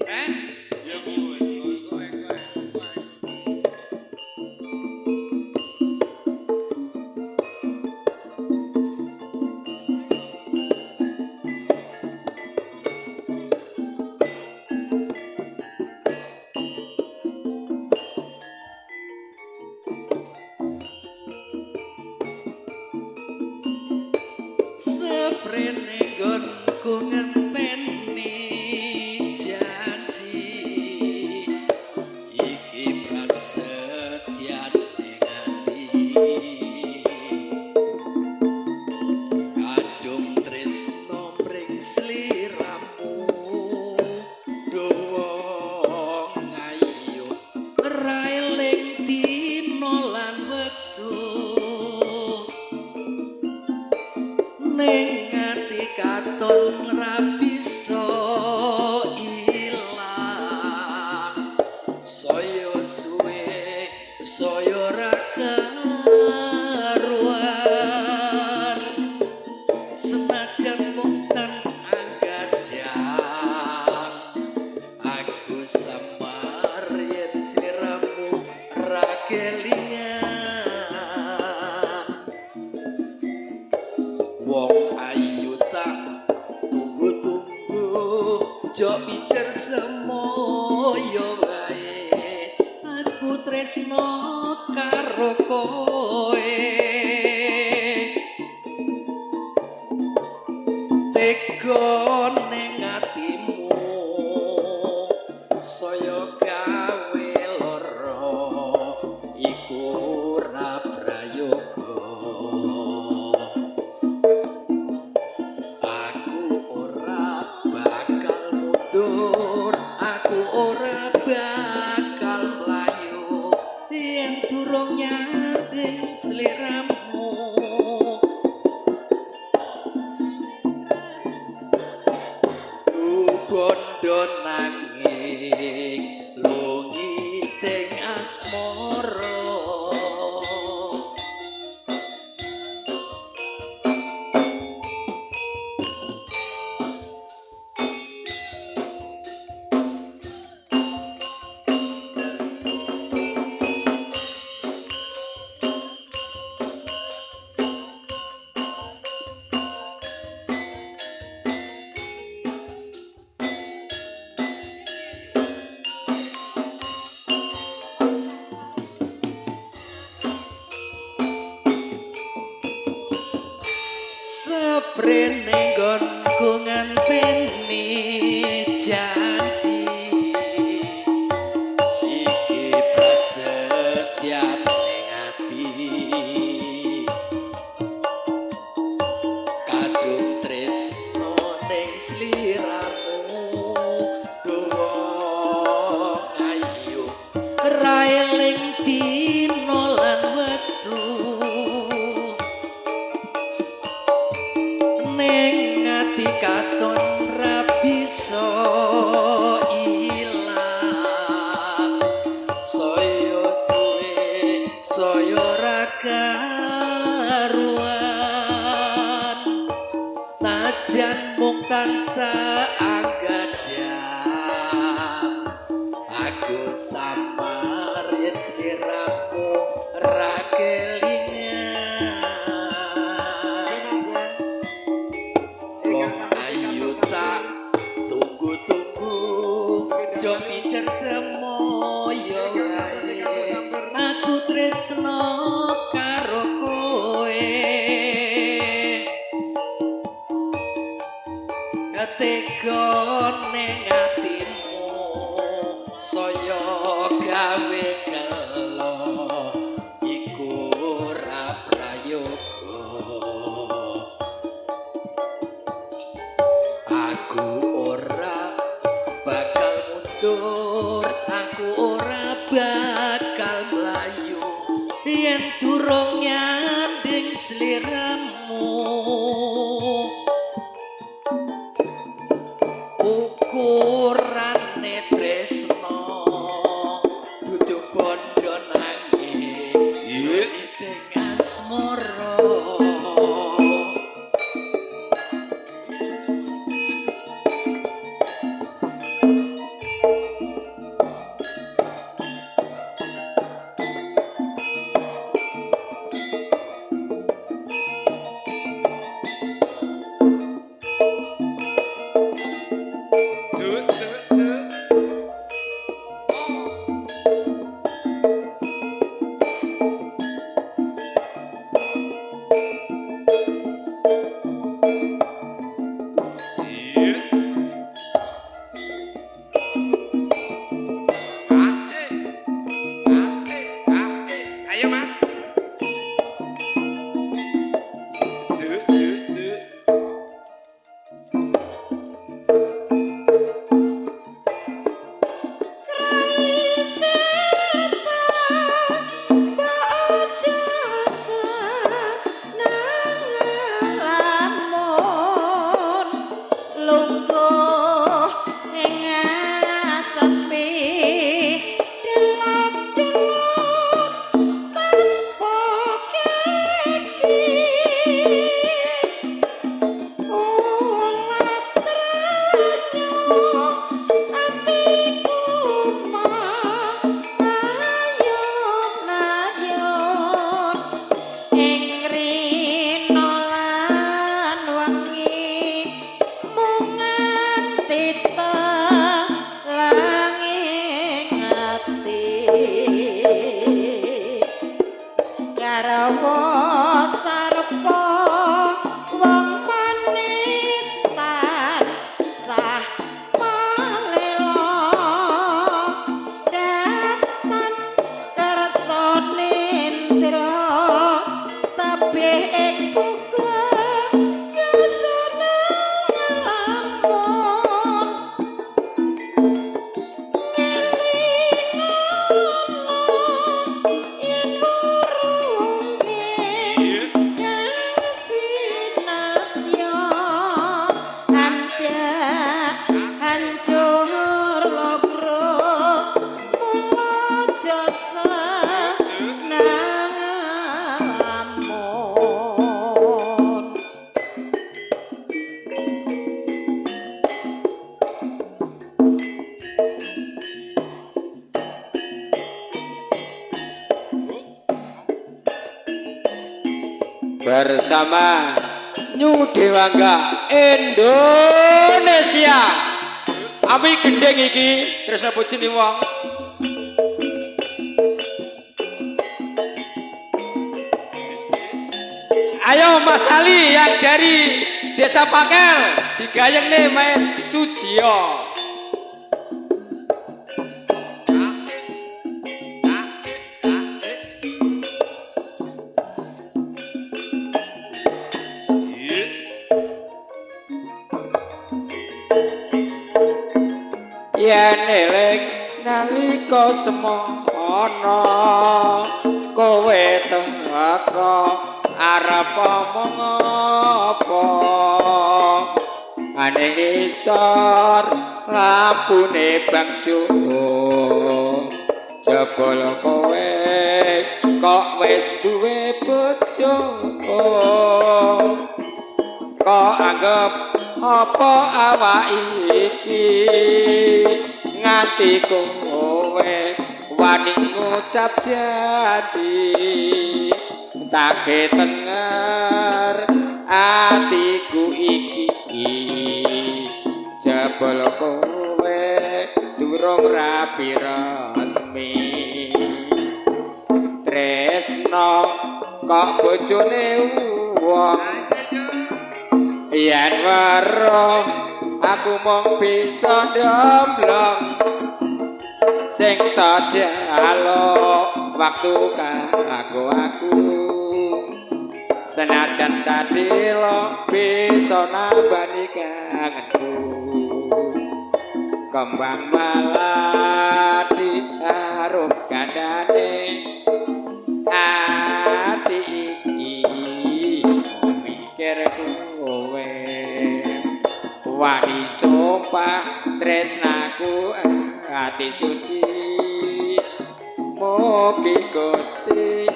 Eh? Ya kowe, kowe, kowe, kowe. Seprene nggonku ngenteni janji iki prasetyane ati kadung tresno mring sliramu duwong ayu ra eling dina lan wektu ning ati katon ra bisa ilang saya suwe saya ra karuan senajan mung tan anggadang aku samar yen sliramu ra kelingan. Wong ayu tak tunggu-tunggu jok pijer semoyo wae aku tresno karo kowe tega ning atimu saya gawe lara iku ora prayoga. Aku ora bakal mundur, aku ora bakal mlayu yen durung nyanding sliramu. Bondo nanging lungiting asmara. Seprene nggonku ngenteni janji iki prasetyane ati kadung tresno ning sliramu duwong ayu ra eling dina lan wektu ning ati katon ra bisa ilang saya suwe saya ra karuan najan mung tansah anggadang aku samar yen sliramu ra kelingan. Semongko. Wong ayu tak tunggu-tunggu jo pijer semoyo wae aku tresno karo kowe tega ning atimu saya gawe gelo iku ora prayoga. Aku ora bakal mundur, aku ora bakal mlayu yen durung nyanding sliramu. Ukurane tresno dudu bondo nanging ing asmara. Bersama New Dewangga Indonesia. Ami gendeng iki tresna bojone wong. Ayo Mas Ali yang dari Desa Pakel digayeng nih Mas Sujio. Yen eling nalika semono kowe teka arep omong apa aning isor lampune bangjo jebul kowe kok wis duwe bojo kok anggep apa awak iki nganti kowe wani ngucap janji take tenger atiku iki jebul kowe durung rapi resmi tresno kok bojone wong yen weruh aku mung bisa ndomblong sing tak jaluk waktu kanggo aku senajan sadelo bisa nambani kangenku kembang melati harum gandane ati iki mikir kowe wani sumpah tresnaku ati suci mugi Gusti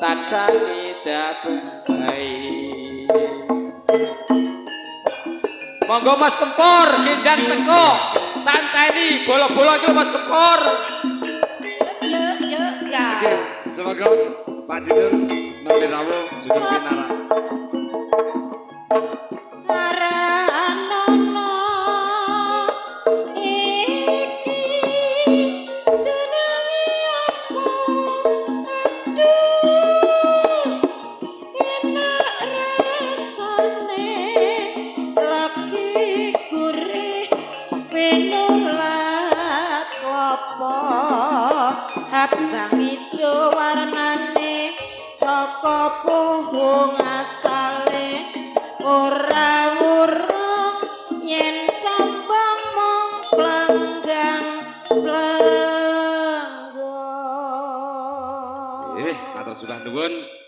tansah ngijabahi. Monggo Mas Kempor gendang teko tanteni bolo-bolo iki lho Mas Kempor. Yo yo ya. Semoga Pak Jidur nembe rawuh sugeng pinarak. Abang ijo warnane saka pohong asale ora wurung yen sambang mung plenggang plenggo. Matur sudah nuwun.